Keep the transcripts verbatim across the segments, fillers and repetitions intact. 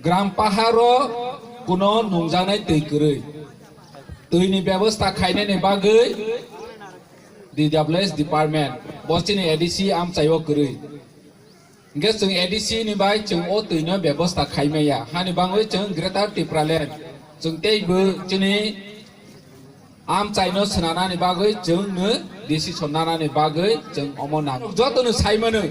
Gram paharo kuno nungjaknai twi kwrwi. Twini bebosta khainani bagwi D W S department, bo chini A D C amchaio kwrwi. Hingke chwng A D C ni bai chwng o twino bebosta khaimaya. Hani bagwi chwng Greater Tipraland, chwng teibo chini amchaino swnanani bagwi chwngno decision nanani bagwi chwng omo nang. Jotono saimano.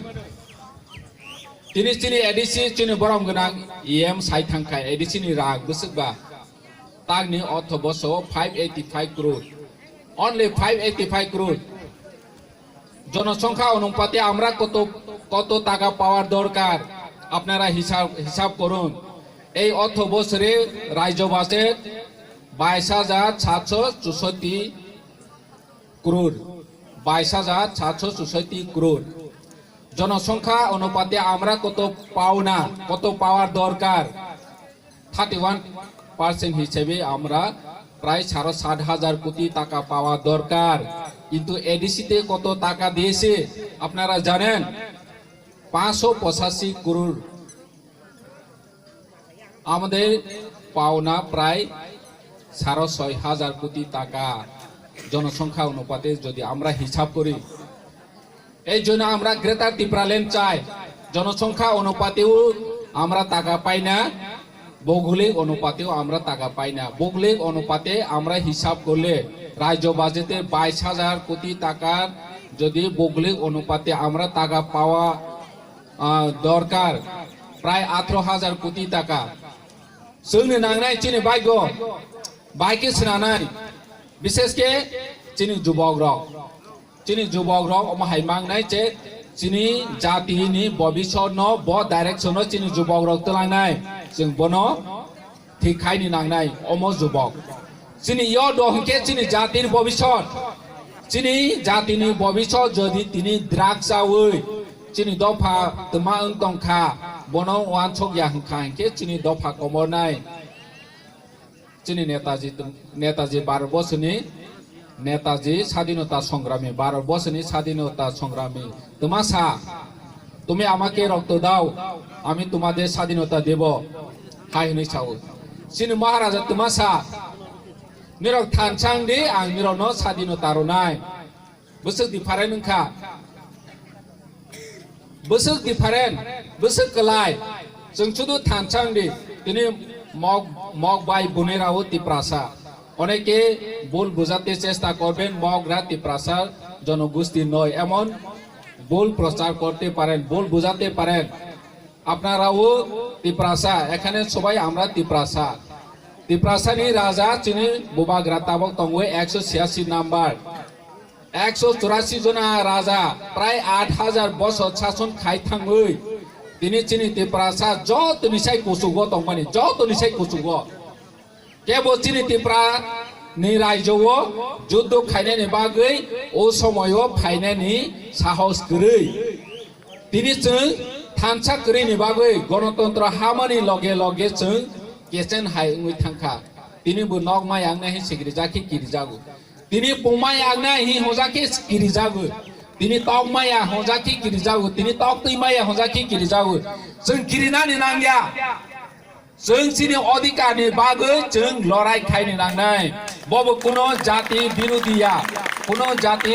Tini chini A D C chini borom gwnang E M sai thangkha A D C ni rang bwswkba. Tangni ortho boso five eighty five crore. Only five eighty five crore. জনসংখ্যা অনুপাতে আমরা কত, কত টাকা পাওয়ার দরকার, আপনারা হিসাব, হিসাব করুন। এই অর্থ বছরে রাজ্য বাজেট বাইশ হাজার সাতশো চৌষট্টি ক্রোড়, বাইশ হাজার সাতশো চৌষট্টি ক্রোড়। জনসংখ্যা অনুপাতে আমরা কত পাওনা, কত পাওয়ার দরকার, থার্টি ওয়ান পার্সেন্ট হিসেবে আমরা প্রায় সাড়ে সাত হাজার কোটি টাকা পাওয়া দরকার। কিন্তু এডিসিতে কত টাকা দিয়েছে আপনারা জানেন? পাঁচশো পঁচাশি করোড়। আমাদের পাওনা প্রায় সাড়ে ছয় হাজার কোটি টাকা। জনসংখ্যা অনুপাতে যদি আমরা হিসাব করি, এই জন্য আমরা গ্রেটার ত্রিপুরাল্যান্ড চাই। জনসংখ্যা অনুপাতেও আমরা টাকা পাই না, ভৌগোলিক অনুপাতেও আমরা টাকা পাই না। ভৌগোলিক অনুপাতে আমরা হিসাব করলে রাজ্য বাজেটে বাইশ হাজার কোটি টাকার যদি ভৌগোলিক অনুপাতে আমরা টাকা পাওয়া, আহ, দরকার প্রায় আঠারো হাজার কোটি টাকা। Chwngni nangnai chini baigo, bai khe swnanai, bishesh khe chini jubok rok. Chini jubok rok omo hai mangnai che chini jati ni bobisot no bo direction no chini jubok rok twlangnai. Chwng bono thik khai ni nangnai omo jubok. Chini yo do hwnkhe chini jati ni bobisot. Chini jati ni bobisot jodi tini drug chawi chini dopha twma wng tongkha, bono wansok ya hwnkha hwnkhe chini dopha komornai. Chini Netaji, Netaji Bharat Borsoni, Netaji Sadinota Songrami, Bharat Borsoni Sadinota Songrami, twma sa, "Tumi amake rokto dao, ami tumader sadinota debo," hai hwnwi sao. Chini Maharaja twma sa, "Nirok thansa wng di, ang nirokno sadinota rwnai." Bwswk different wngkha. Bwswk different, bwswk kwlai. Chwng sudu thansa wng di, tini mok, mok bai bunui rao Tiprasa. Oneke ভুল বোঝাতে চেষ্টা করবেন, মগরা তিপ্রাসা জনগোষ্ঠী নয়, এমন ভুল প্রচার করতে পারেন, ভুল বোঝাতে পারেন। আপনারাও তিপ্রাসা, এখানে সবাই আমরা Tiprasa. Tiprasani raja chini bubagra tabok tongo ekso chiyasi number. Ekso churasi jona raja, prai aat hajar bosor sason khai thangwi, tini chini Tiprasa jotoni sai kuchugo tongmani, jotoni sai kuchugo. Kebo chini Tipra ni raijo o juddo khainani bagwi o somoyo phainani sahos kwrwi. Tini chwng thansa kwrwini bagwi gonotontro hamani loge loge chwng kechen hai wngwi thangkha. Tini bo nok maya wngnai hwn sikiri jakhe kirijago. Tini pumaya wngnai hwn hojakhe kirijago. Tini tok maya hojakhe kirijago. Tini tok twi maya hojakhe kirijago. Chwng kirinani nangya. Chwng chini odhikar ni bagwi chwng lorai khaini nangnai. Bobo kuno jati birodhi ya, kuno jati